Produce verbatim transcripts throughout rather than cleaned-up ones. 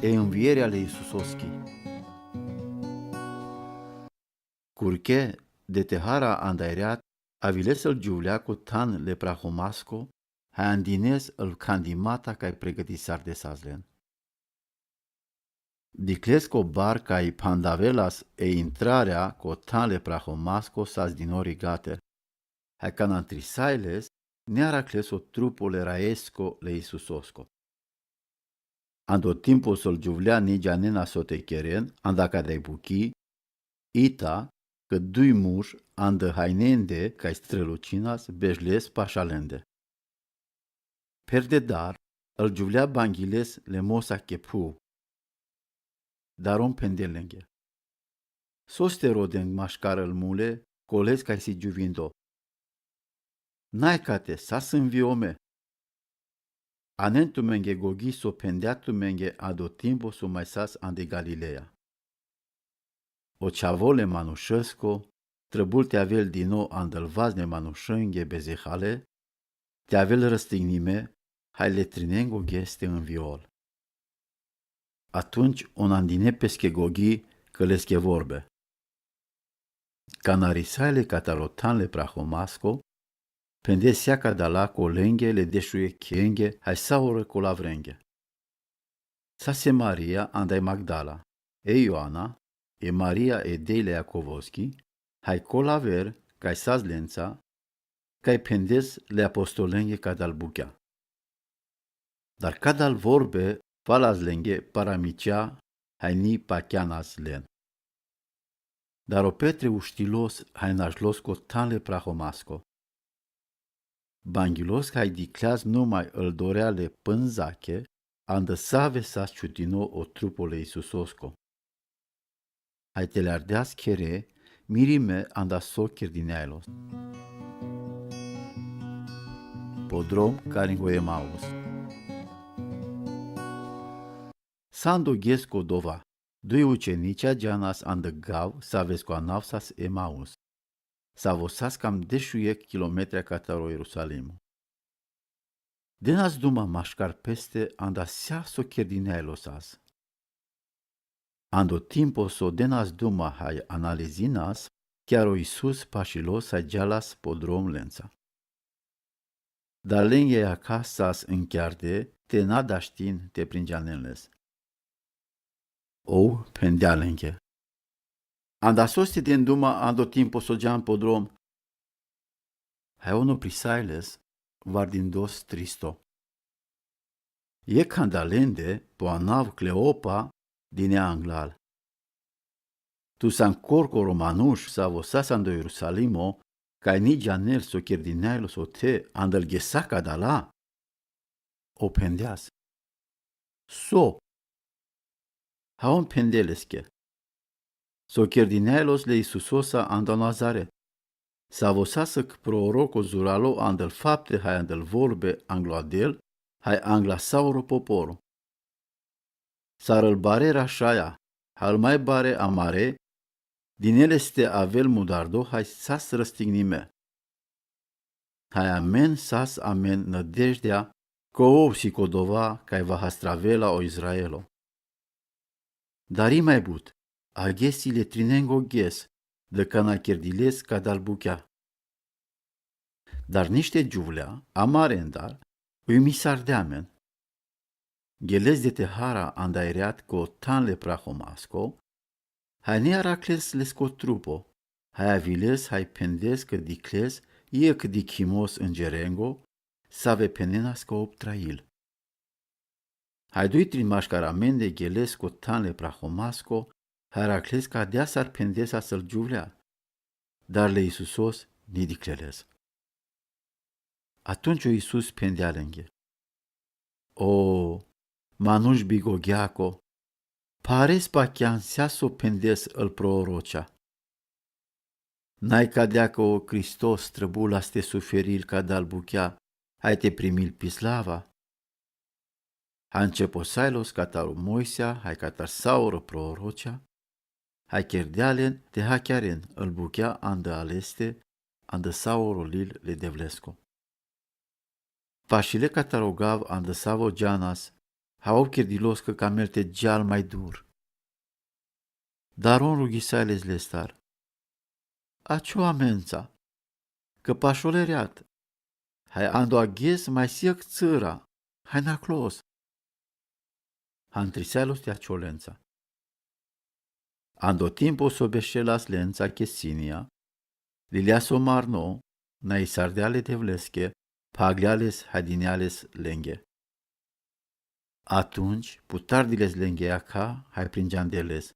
e învierea le Isusoski. Curche, de te hara anda ereat, aviles să-l giuvlea co than le prahomasko, hai andines ãl khandimata cai pregãtisar de sas len. Dicles co barca i phandavelas e intrarea co than le prahomasko sas dinori gate, hai cana ntrisailes, ne aracles o trupo le raesko le Isusosko. Ando timpo so-l giuvlea nigeanena so te cheren, anda ca dai buchi, ita, cã dui murš, andã hainende, cai strãlucinas, bexles paša lende. Per de dar, ãl giuvlea banghiles le mosa che phuv. Dar on phende lenghe: Soste roden mašcar ãl mule, coles cai si giuvindo? Nai cate, sas învio me. Anen tumenge goghi so phendea tumenge ando timpo so mai sas ande Galileia. O čhavo le manušesko, trăbul te avel dino andã-l vazne manušenghe bezehale, te avel răstignime, hai le trinen goghes te învio-l. Atunci on andine pesche goghi, cã leske vorbe. Cana risaile catar o than le prahomasko, phendes seaca dala co lenghe le dešuje chenghe, hai saurã colavrenghe. Sase Maria, anda i Magdala, e Ioana, e Maria e dei le Iacovoski, hai colaver, cai sas lensa, cai phendes le apostolenghe ca dal buchea. Dar ca dal vorbe, falas lenghe paramicea, hai ni pacheanas len. Dar o Petre uštilos, hai našlos co than le prahomasko. Banghilos hai dicleas numai ãl dorea le pãnzache, andã save sas čutino o trupo le Isusosko. Hai te le ardeas chere, mirime anda so cherdineilos. Podrom caringo Emaus. Sando ghes co dova, dui ucenici ageanas andã gav, saves co anav sas Emaus. Savo sas cam dešuiec kilometri cataro Ierusalimo. Denas duma mašcar peste anda sea so cherdineilos sas. Ando timpo so denas duma hai analizinas, chiar o Isus pašilos hai džalas podrom lensa. Dar lenghe acasas închearde, te nada štin te pringeanen les. Ov phendea lenghe: Anda soste den duma ando timpo so džan podrom? Hai on oprisailes, vardindos tristo. Jekh anda lende, po anav Kleopa, dinea anglal. Tu san corcoro manuš savo sas ando Ierusalimo, cai ni džanel so cherdineilos ote, andã-l ghesa ca dala? Ov phendeas: So. Hai on phendea leske: So cherdineilos le Isusosa ando Nazaret, savo sas cã proroco zuralo andã-l fapte hai andã-l vorbe anglo adel, hai angla sauro poporo. Sar ãl bare rašaia, hai ãl mai bare amare, dinel este avel mudardo hai sas răstignime. Hai amen sas amen nãdejdea, cã ov si co dova cai va hastravela o Izraelo. Dar i mai but, agesi le trinengo ghes, dã cana cherdiles ca dal buchea. Dar nište džuvlea, amare ndar, uimisar de amen. Gheles de te hara anda ereat co than le prahomasko, hai ni aracles lesko trupo, hai aviles hai phendes cã dicles, jekh dikhimos ãngerengo, save phenenas cã ov tra il. Hai dui trin mašcar amende gheles co than le prahomasko, hai aracles cã deasar phendesa sã-l džuvlea, dar le Isusos ni dicleles. Atunci o Isus phendea lenghe: O, manuš bigogheaco, phares pachean sea so phendes ãl prorocea. Nai cadea cã o Hristos trãbula ste suferil ca dal buchea, hai te primil pi slava? Hai ãnceposailos catar o Moisea, hai catar sauro prorocea, hai cherdea len te hachearen ãl buchea andã aleste, andã sauro lil le devlesko. Pašile catar o gav andã savo džanas, Ha ov kerdiloskã ka melte džal ma dur. Dar on rughisaja lestar: Ačhoa amenca, cã pašole reat, hai ando agjes ma isi cãra, hai naclos. Ha ntrisaja los ti ačholenca. Ando timpo so bešelas lenca ke sinja, lilja so marno, na i sardea le Devleske, phaglja les hai dinja les lenghe. Atunjs putardi les lenghe akha, hai prinđan de les.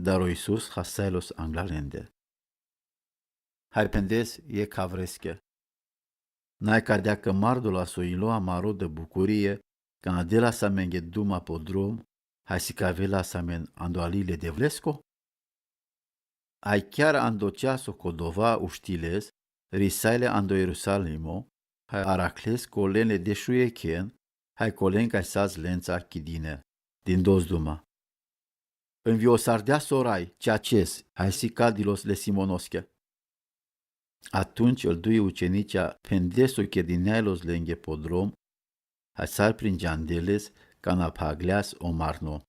Dar o Isus hasaja los angla lende. Hai phendes jekh avreske: Nai cadea cã mardola so ilo amaro di bucurie, cana delas amenge duma po drom, hai sikavelas amen ando alile Devlesko? Hai chiar ando časo ko dova uštiles, risaja le ando Ierusalimo, hai arakhles ko lenle dešuekhen, hai ko len cai sas lenca ki dine, dindos duma: Înviosardea sorai čačes, hai sikadilos le Simonoske. Atunjs ãl dui učeniča phendes so kerdinea los lenghe po drom, hai sar prinđan de les, cana phagleas o marno.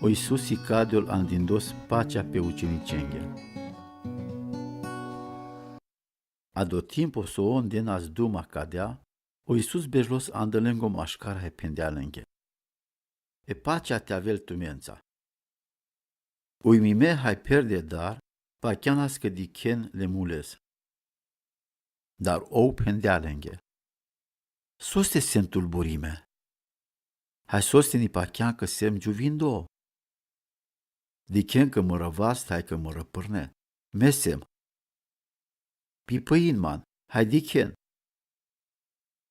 O Isus sikadi-ol an dindos pacea pe učeničenge. Ando timpo so on denas duma cadea, o Isus berš los andã lengo maškar hai phendea lenghe: E pacea ti avel tumenca. Ujmime hai perde dar, pachean ascã dikhen le mules. Dar ov phendea lenghe: Soste sen tulburime? Hai soste ni pachean cã sem džuvindo? Dikhen cã mãrã vast hai cã mãrã pãrne, me sem. Pipãin man, hai dikhen.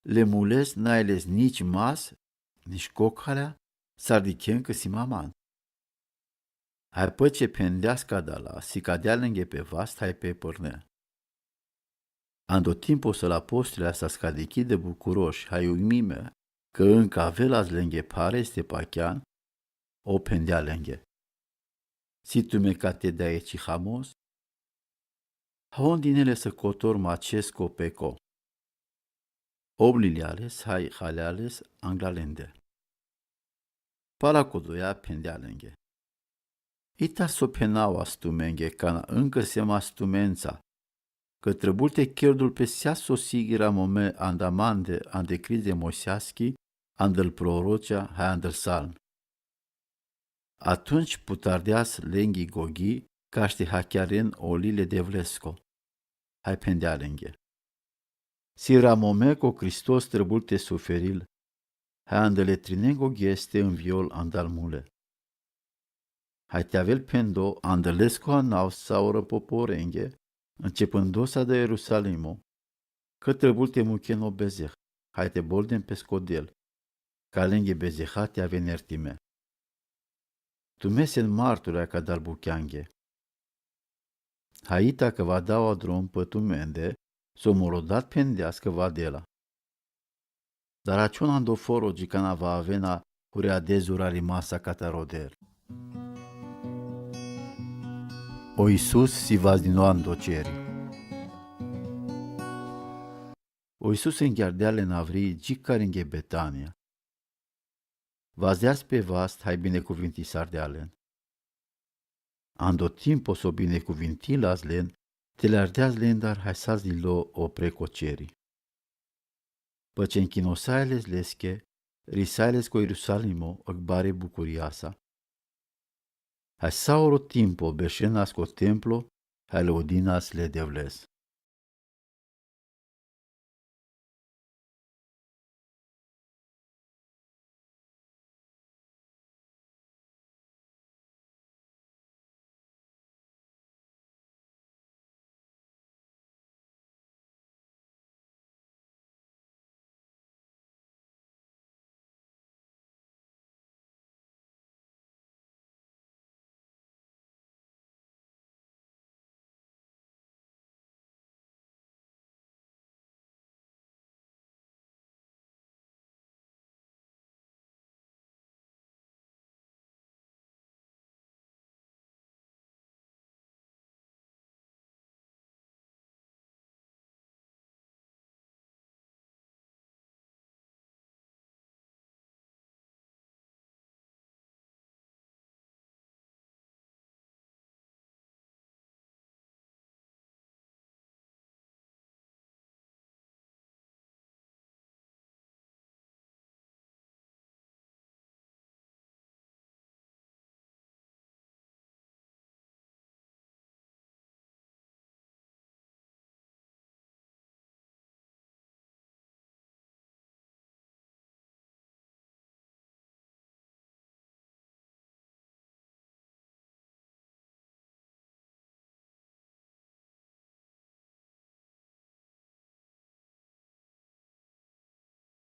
Le mules nai les nitsi mas, nitsi cocalea, sar dikhen cã si maman. Hai pãce phendea s-cadea la, sikadea lenghe pe vast hai pe pãrne. Ando timpo so la apostoli asas cadichidã bucurosh hai ujmime, cã înca avelas lenghe phareste pachean, ov phendea lenghe: Si tume cate dai eci hamos? Ha on dinele sã cotor ma čes co peco. Ov lilja les hai halea les angla lende. Pala codoia phendea lenghe: Ita so phenava s-tumenge cana înca sem a s-tumenca, cã trãbulte cherdul pe seat so sigui ramome anda mande, ande crize moiseaschi, andã-l prorocia hai andã-l salm. Atunjs putardeas lenghi goghi, caste hachearen olile Devlesko. Hai phendea lenghe: Si ramome co Hristos trãbulte suferil, hai andã le trinengo gheste înviol andal mule. Hai ti avel phendo, andã lesko anal saurã poporenge, începindos adã Ierusalimo, cã trãbulte muchen o bezeh, hai te bolden pe scodel, ca lenghe bezehate aven ertime. Tume sen marturi a cadal bucheanghe. Hai ita cã va dau adrom pã tumende, so morodat phendeascã va dela. Dar ačhon ando foro gicana va avena hurea dezurari masa cata roder. O Isus si vazdinea ando ceri. O Isus înghjardea len avrii gicaringhe Betania. Vazdeas pe vast hai binecuvintisardea len. Ando timpo so binecuvintilas len, telardeas lendar hai sas lilo o preco ceri. Pãce închinosaja les leske, risaja les co Ierusalimo, ãc bare bucuriasa. Hai sauro timpo bešenas co templo, hai lăudinas le Devles.